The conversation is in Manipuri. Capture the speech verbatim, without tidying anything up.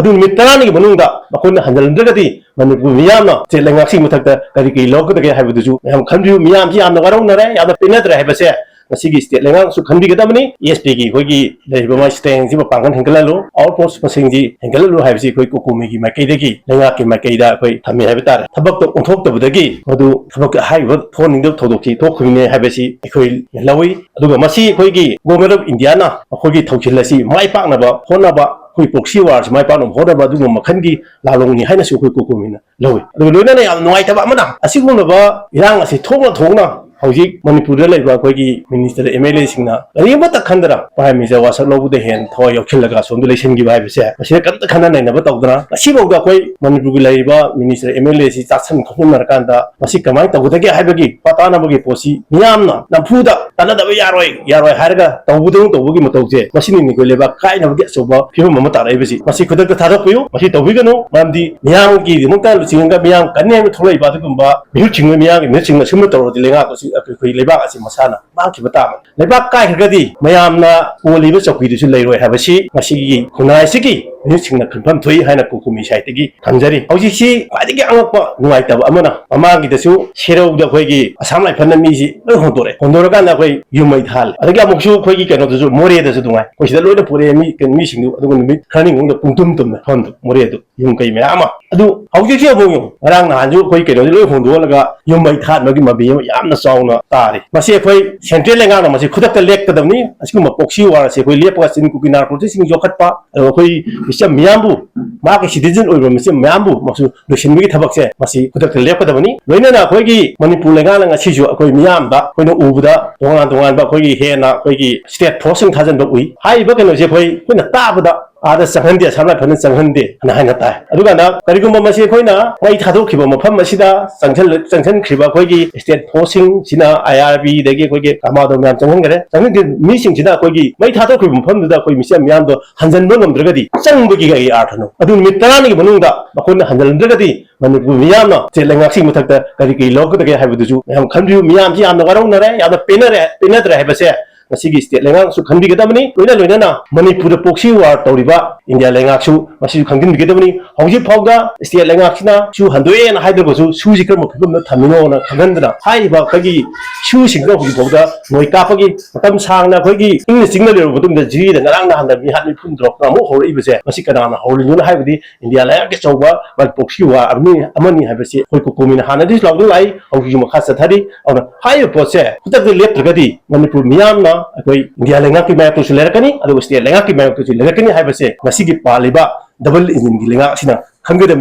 ꯑꯗꯨ ꯅꯨꯃꯤꯠ ꯇꯔꯥꯅꯤꯒꯤ ꯃꯅꯨꯡꯗ ꯃꯈꯣꯏꯅ ꯍꯟꯖꯤꯜꯂꯝꯗ꯭ꯔꯒꯗꯤ ꯃꯅꯤꯄꯨꯔ ꯃꯤꯌꯥꯝꯅ ꯁ꯭ꯇꯦꯠ ꯂꯩꯉꯥꯛꯁꯤꯒꯤ ꯃꯊꯛꯇ ꯀꯔꯤ ꯀꯔꯤ ꯂꯧꯔꯛꯀꯗꯒꯦ ꯍꯥꯏꯕꯗꯨꯁꯨ ꯃꯌꯥꯝ ꯈꯟꯕꯤꯌꯨ꯫ ꯃꯤꯌꯥꯝꯁꯤ ꯌꯥꯝꯅ ꯋꯥꯔꯧꯅꯔꯦ, ꯌꯥꯝꯅ ꯄꯦꯟꯅꯗ꯭ꯔꯦ ꯍꯥꯏꯕꯁꯦ ꯉꯁꯤꯒꯤ ꯁ꯭ꯇꯦꯠ ꯂꯩꯉꯥꯛꯅꯁꯨ ꯈꯟꯕꯤꯒꯗꯕꯅꯤ꯫ ꯑꯦꯁ ꯄꯤꯒꯤ ꯑꯩꯈꯣꯏꯒꯤ ꯂꯩꯔꯤꯕ ꯃꯥꯒꯤ ꯁ꯭ꯇꯔꯦꯡꯁꯤ ꯃꯄꯥꯡꯒꯜ ꯍꯦꯟꯒꯠꯍꯜꯂꯨ, ꯑꯥꯎꯠ ꯄꯣꯁ ꯃꯁꯤꯡꯁꯤ ꯍꯦꯟꯒꯠꯍꯜꯂꯨ ꯍꯥꯏꯕꯁꯤ ꯑꯩꯈꯣꯏ ꯀꯣꯀꯣꯃꯤꯒꯤ ꯃꯥꯏꯀꯩꯗꯒꯤ, ꯂꯩꯉꯥꯛꯀꯤ ꯃꯥꯏꯀꯩꯗ ꯑꯩꯈꯣꯏ ꯊꯝꯃꯤ ꯍꯥꯏꯕ ꯇꯥꯔꯦ꯫ ꯊꯕꯛꯇ ꯑꯣꯟꯊꯣꯛꯇꯕꯗꯒꯤ ꯃꯗꯨ ꯊꯕꯛꯀꯤ ꯑꯍꯥꯏꯕ ꯊꯣꯛꯍꯟꯅꯤꯡꯗꯕ ꯊꯧꯗꯣꯛꯁꯤ ꯊꯣꯛꯈꯤꯕꯅꯤ ꯍꯥꯏꯕꯁꯤ ꯑꯩꯈꯣꯏ ꯂꯧꯏ꯫ ꯑꯗꯨꯒ ꯃꯁꯤ ꯑꯩꯈꯣꯏꯒꯤ Government of Indiaꯅ ꯑꯩꯈꯣꯏꯒꯤ ꯊꯧꯁꯤꯜ ꯑꯁꯤ ꯃꯥꯏ ꯄꯥꯛꯅꯕ ꯍꯣꯠꯅꯕ, ꯑꯩꯈꯣꯏ proxy warꯁꯤ ꯃꯥꯏ ꯄꯥꯛꯅꯕ ꯍꯣꯠꯅꯕ ꯑꯗꯨꯒꯨꯝꯕ ꯃꯈꯜꯒꯤ ꯂꯥꯂꯣꯡꯅꯤ ꯍꯥꯏꯅꯁꯨ ꯑꯩꯈꯣꯏ ꯀꯣꯀꯣꯃꯤꯅ ꯂꯧꯏ꯫ ꯑꯗꯨꯒ ꯂꯣꯏꯅꯅ ꯌꯥꯝ ꯅꯨꯡꯉꯥꯏꯇꯕ ꯑꯃꯅ, ꯑꯁꯤꯒꯨꯝꯂꯕ ꯏꯔꯥꯡ ꯑꯁꯤ ꯊꯣꯛꯅ ꯊꯣꯛꯅ ꯍꯧꯖꯤꯛ ꯃꯅꯤꯄꯨꯔꯗ ꯂꯩꯕ ꯑꯩꯈꯣꯏꯒꯤ minister, M L Aꯁꯤꯡꯅ ꯀꯔꯤꯃꯠꯇ ꯈꯟꯗꯅ Prime Minister ꯋꯥꯁꯛ ꯂꯧꯕꯗ ꯍꯦꯟꯅ ꯊꯋꯥꯏ ꯌꯥꯎꯁꯤꯜꯂꯒ ꯑꯁꯣꯝꯗ ꯂꯩꯁꯤꯟꯈꯤꯕ ꯍꯥꯏꯕꯁꯦ, ꯃꯁꯤꯗ ꯀꯔꯤꯝꯇ ꯈꯟꯅ ꯅꯩꯅꯕ ꯇꯧꯗꯅ ꯉꯁꯤꯐꯥꯎꯗ ꯑꯩꯈꯣꯏ ꯃꯅꯤꯄꯨꯔꯒꯤ ꯂꯩꯔꯤꯕ minister, M L Aꯁꯤ ꯆꯥꯁꯤꯟ ꯈꯣꯝꯖꯤꯟꯅꯔꯀꯥꯟꯗ ꯃꯁꯤ ꯀꯃꯥꯏꯅ ꯇꯧꯒꯗꯒꯦ ꯍꯥꯏꯕꯒꯤ ꯋꯥ ꯇꯥꯅꯕꯒꯤ ꯄꯣꯠꯁꯤ ꯃꯤꯌꯥꯝꯅ ꯅꯝꯐꯨꯗ ꯇꯥꯟꯅꯗꯕ ꯌꯥꯔꯣꯏ, ꯌꯥꯔꯣꯏ ꯍꯥꯏꯔꯒ ꯇꯧꯕꯗꯧꯅ ꯇꯧꯕꯒꯤ ꯃꯇꯧꯁꯦ, ꯃꯁꯤꯅꯤꯅꯦ ꯑꯩꯈꯣꯏ ꯂꯩꯕꯥꯛ ꯀꯥꯏꯅꯕꯒꯤ ꯑꯆꯧꯕ ꯐꯤꯕꯝ ꯑꯃ ꯇꯥꯔꯛꯏꯕꯁꯤ꯫ ꯃꯁꯤ ꯈꯨꯗꯛꯇ ꯊꯥꯗꯣꯛꯄꯤꯌꯨ, ꯃꯁꯤ ꯇꯧꯕꯤꯒꯅꯨ꯫ ꯃꯔꯝꯗꯤ ꯃꯤꯌꯥꯝꯒꯤꯗꯃꯛꯇ ꯂꯨꯆꯤꯡꯉꯒ ꯃꯤꯌꯥꯝ ꯀꯟꯅ ꯍꯦꯟꯅ ꯊꯣꯛꯂꯛꯏꯕ ꯑꯗꯨꯒꯨꯝꯕ ꯃꯤꯍꯨꯠꯁꯤꯡꯕ, ꯃꯤꯌꯥꯝꯒꯤ ꯃꯤꯍꯨꯠꯁꯤꯡꯅ ꯁꯨꯝꯕ ꯇꯧꯔꯗꯤ ꯂꯩꯉꯥꯛ ꯑꯁꯤ, ꯑꯩꯈꯣꯏ ꯂꯩꯕꯥꯛ ꯑꯁꯤ ꯃꯁꯥꯅ ꯃꯥꯡꯈꯤꯕ ꯇꯥꯕꯅꯤ꯫ ꯂꯩꯕꯥꯛ ꯀꯥꯏꯈ꯭ꯔꯒꯗꯤ ꯃꯌꯥꯝꯅ ꯀꯣꯜꯂꯤꯕ ꯆꯧꯀꯤꯗꯨꯁꯨ ꯂꯩꯔꯣꯏ ꯍꯥꯏꯕꯁꯤ ꯉꯁꯤꯒꯤ ꯈꯨꯟꯅꯥꯏꯁꯤꯒꯤ ꯃꯤꯍꯨꯠꯁꯤꯡꯅ ꯈꯟꯐꯝ ꯊꯣꯛꯏ ꯍꯥꯏꯅ ꯀꯣꯀꯣꯃꯤ ꯁꯥꯏꯠꯇꯒꯤ ꯊꯝꯖꯔꯤ꯫ ꯍꯧꯖꯤꯛꯁꯤ ꯈ꯭ꯋꯥꯏꯗꯒꯤ ꯑꯉꯛꯄ ꯅꯨꯡꯉꯥꯏꯇꯕ ꯑꯃꯅ, ꯃꯃꯥꯡꯒꯤꯗꯁꯨ ꯁꯦꯔꯧꯗ ꯑꯩꯈꯣꯏꯒꯤ ꯑꯁꯥꯝ ꯔꯥꯏꯐꯜꯅ ꯃꯤꯁꯤ ꯂꯣꯏ ꯍꯣꯟꯗꯣꯔꯛꯑꯦ, ꯍꯣꯟꯗꯣꯔꯀꯥꯟꯗ ꯑꯩꯈꯣꯏ ꯌꯨꯝ ꯃꯩ ꯊꯥꯍꯜꯂꯦ꯫ ꯑꯗꯒꯤ ꯑꯃꯨꯛꯁꯨ ꯑꯩꯈꯣꯏꯒꯤ ꯀꯩꯅꯣꯗꯁꯨ, ꯃꯣꯔꯦꯗꯁꯨ ꯑꯗꯨꯃꯥꯏꯅ ꯑꯩꯈꯣꯏ ꯁꯤꯗ ꯂꯣꯏꯅ ꯄꯨꯔꯛꯑꯦ ꯃꯤ, ꯀꯩꯅꯣ, ꯃꯤꯁꯤꯡꯗꯨ, ꯑꯗꯨꯒ ꯅꯨꯃꯤꯠ ꯈꯔꯅꯤ ꯃꯅꯨꯡꯗ ꯄꯨꯡꯇꯨꯝ ꯇꯨꯝꯃꯦ ꯃꯐꯝꯗꯨ, ꯃꯣꯔꯦꯗꯨ꯫ ꯌꯨꯝ ꯀꯩ ꯃꯌꯥꯝ ꯑꯃ꯫ ꯑꯗꯨ ꯍꯧꯖꯤꯛꯁꯨ ꯑꯃꯨꯛ ꯌꯦꯡꯉꯨ, ꯉꯔꯥꯡ ꯅꯍꯥꯟꯁꯨ ꯑꯩꯈꯣꯏ ꯀꯩꯅꯣꯁꯦ ꯂꯣꯏ ꯍꯣꯟꯗꯣꯛꯍꯜꯂꯒ ꯌꯨꯝ ꯃꯩ ꯊꯥꯍꯟꯕꯒꯤ ꯃꯃꯤ ꯑꯃ ꯌꯥꯝꯅ ꯆꯥꯎꯅ ꯇꯥꯔꯤ꯫ ꯃꯁꯤ ꯑꯩꯈꯣꯏ central ꯂꯩꯉꯥꯛꯅ ꯃꯁꯤ ꯈꯨꯗꯛꯇ ꯂꯦꯞꯀꯗꯕꯅꯤ꯫ ꯑꯁꯤꯒꯨꯝꯕ proxy war ꯑꯁꯤ ꯑꯩꯈꯣꯏ ꯂꯦꯞꯄꯒ ꯆꯤꯟ ꯀꯨꯀꯤ narcoticsꯁꯤꯡ ꯌꯣꯛꯈꯠꯄ, ꯑꯗꯨꯒ ꯑꯩꯈꯣꯏ ꯃꯤꯆꯝ ꯃꯤꯌꯥꯝꯕꯨ, ꯃꯍꯥꯛꯀꯤ citizen ꯑꯣꯏꯕ ꯃꯤꯆꯝ ꯃꯤꯌꯥꯝꯕꯨ ꯃꯁꯤ ꯂꯣꯏꯁꯤꯟꯕꯒꯤ ꯊꯕꯛꯁꯦ ꯃꯁꯤ ꯈꯨꯗꯛꯇ ꯂꯦꯞꯀꯗꯕꯅꯤ꯫ ꯂꯣꯏꯅꯅ ꯑꯩꯈꯣꯏꯒꯤ ꯃꯅꯤꯄꯨꯔ ꯂꯩꯉꯥꯛꯅ ꯉꯁꯤꯁꯨ ꯑꯩꯈꯣꯏ ꯃꯤꯌꯥꯝꯗ ꯑꯩꯈꯣꯏꯅ ꯎꯕꯗ ꯇꯣꯉꯥꯟ ꯇꯣꯉꯥꯟꯕ ꯑꯩꯈꯣꯏꯒꯤ ꯍꯦꯟꯅ ꯑꯩꯈꯣꯏꯒꯤ state forceꯁꯤꯡ ꯊꯥꯖꯤꯟꯕ ꯎꯏ꯫ ꯍꯥꯏꯔꯤꯕ ꯀꯩꯅꯣꯁꯦ ꯑꯩꯈꯣꯏ, ꯑꯩꯈꯣꯏꯅ ꯇꯥꯕꯗ ꯑꯥꯗ ꯆꯪꯍꯟꯗꯦ, ꯑꯁꯥꯝ ꯔꯥꯏꯐꯜꯅ ꯆꯪꯍꯟꯗꯦ ꯍꯥꯏꯅ ꯍꯥꯏꯅ ꯇꯥꯏ꯫ ꯑꯗꯨꯀꯥꯟꯗ ꯀꯔꯤꯒꯨꯝꯕ ꯃꯁꯤ ꯑꯩꯈꯣꯏꯅ ꯃꯩ ꯊꯥꯗꯣꯛꯈꯤꯕ ꯃꯐꯝ ꯑꯁꯤꯗ ꯆꯪꯁꯤꯜ-, ꯆꯪꯁꯤꯟꯈ꯭ꯔꯤꯕ ꯑꯩꯈꯣꯏꯒꯤ state forceꯁꯤꯡꯁꯤꯅ, I R B ꯑꯗꯒꯤ ꯑꯩꯈꯣꯏꯒꯤ ꯀꯃꯥꯟꯗꯣ ꯃꯌꯥꯝ ꯆꯪꯍꯟꯈ꯭ꯔꯦ, ꯆꯪꯍꯟꯈ꯭ꯔꯤꯕ ꯃꯤꯁꯤꯡꯁꯤꯅ ꯑꯩꯈꯣꯏꯒꯤ ꯃꯩ ꯊꯥꯗꯣꯛꯈ꯭ꯔꯤꯕ ꯃꯐꯝꯗꯨꯗ ꯑꯩꯈꯣꯏ ꯃꯤꯆꯝ ꯃꯤꯌꯥꯝꯗꯣ ꯍꯟꯖꯤꯟꯕ ꯉꯝꯗ꯭ꯔꯒꯗꯤ ꯆꯪꯕꯒꯤ ꯀꯔꯤ ꯑꯥꯔꯊꯅꯣ? ꯑꯗꯨ ꯅꯨꯃꯤꯠ ꯇꯔꯥꯅꯤꯒꯤ ꯃꯅꯨꯡꯗ ꯃꯈꯣꯏꯅ ꯍꯟꯖꯤꯜꯂꯝꯗ꯭ꯔꯒꯗꯤ ꯃꯅꯤꯄꯨꯔ ꯃꯤꯌꯥꯝꯅ state ꯂꯩꯉꯥꯛꯁꯤꯒꯤ ꯃꯊꯛꯇ ꯀꯔꯤ ꯀꯔꯤ ꯂꯧꯔꯛꯀꯗꯒꯦ ꯍꯥꯏꯕꯗꯨꯁꯨ ꯃꯌꯥꯝ ꯈꯟꯕꯤꯌꯨ꯫ ꯃꯤꯌꯥꯝꯁꯤ ꯌꯥꯝꯅ ꯋꯥꯔꯧꯅꯔꯦ, ꯌꯥꯝꯅ ꯄꯦꯟꯅꯔꯦ, ꯄꯦꯟꯅꯗ꯭ꯔꯦ ꯍꯥꯏꯕꯁꯦ ꯃꯁꯤꯒꯤ ꯁ꯭ꯇꯦꯠ ꯂꯩꯉꯥꯛꯁꯨ ꯈꯟꯕꯤꯒꯗꯕꯅꯤ꯫ ꯂꯣꯏꯅ ꯂꯣꯏꯅꯅ ꯃꯅꯤꯄꯨꯔꯗ proxy war ꯇꯧꯔꯤꯕ ꯏꯟꯗꯤꯌꯥ ꯂꯩꯉꯥꯛꯁꯨ ꯃꯁꯤꯁꯨ ꯈꯪꯖꯤꯟꯕꯤꯒꯗꯕꯅꯤ꯫ ꯍꯧꯖꯤꯛ ꯐꯥꯎꯗ ꯁ꯭ꯇꯦꯠ ꯂꯩꯉꯥꯛꯁꯤꯅ ꯁꯨ ꯍꯟꯗꯣꯛꯑꯦꯅ ꯍꯥꯏꯗ꯭ꯔꯒꯁꯨ ꯁꯨꯁꯤ ꯀꯔꯝꯕ ꯐꯤꯕꯝꯗ ꯊꯝꯃꯤꯅꯣꯅ ꯈꯪꯍꯟꯗꯅ ꯍꯥꯏꯔꯤꯕ ꯑꯩꯈꯣꯏꯒꯤ ꯁꯨꯁꯤꯡꯗꯣ ꯍꯧꯖꯤꯛ ꯐꯥꯎꯗ ꯅꯣꯏ ꯀꯥꯞꯄꯒꯤ ꯃꯇꯝ ꯁꯥꯡꯅ ꯑꯩꯈꯣꯏꯒꯤ ꯏꯪꯅ ꯆꯤꯡꯅ ꯂꯩꯔꯕ ꯃꯇꯨꯡꯗ ꯖꯤꯔꯤꯗ ꯉꯔꯥꯡ ꯅꯍꯥꯟꯗ ꯃꯤꯍꯥꯠ ꯃꯤꯄꯨꯟ ꯇꯧꯔꯛꯇꯅ ꯑꯃꯨꯛ ꯍꯧꯔꯛꯏꯕꯁꯦ ꯃꯁꯤ ꯀꯅꯥꯅ ꯍꯧꯔꯤꯅꯣꯅ ꯍꯥꯏꯕꯗꯤ ꯏꯟꯗꯤꯌꯥ ꯂꯩꯉꯥꯛꯀꯤ ꯑꯆꯧꯕ proxy war ꯑꯃꯅꯤ, ꯑꯃꯅꯤ ꯍꯥꯏꯕꯁꯤ ꯑꯩꯈꯣꯏ ꯀꯣꯀꯣꯃꯤꯅ ꯍꯥꯟꯅꯗꯒꯤꯁꯨ ꯂꯥꯎꯗꯨꯅ ꯂꯥꯛꯏ, ꯍꯧꯖꯤꯛꯁꯨ ꯃꯈꯥ ꯆꯠꯊꯔꯤ꯫ ꯑꯗꯨꯅ ꯍꯥꯏꯔꯤꯕ ꯄꯣꯠꯁꯦ ꯈꯨꯗꯛꯇ ꯂꯦꯞꯇ꯭ꯔꯒꯗꯤ ꯃꯅꯤꯄꯨꯔ ꯃꯤꯌꯥꯝꯅ ꯑꯩꯈꯣꯏ ꯏꯟꯗꯤꯌꯥ ꯂꯩꯉꯥꯛꯀꯤ ꯃꯥꯌꯣꯛꯇꯁꯨ ꯂꯩꯔꯛꯀꯅꯤ, ꯑꯗꯨꯒ ꯁ꯭ꯇꯦꯠ ꯂꯩꯉꯥꯛꯀꯤ ꯃꯥꯌꯣꯛꯇꯁꯨ ꯂꯩꯔꯛꯀꯅꯤ ꯍꯥꯏꯕꯁꯦ ꯉꯁꯤꯒꯤ ꯄꯥꯜꯂꯤꯕ ꯗꯕꯜ ꯏꯟꯖꯤꯟꯒꯤ ꯂꯩꯉꯥꯛ ꯑꯁꯤꯅ ꯈꯪꯒꯗꯕꯅꯤ꯫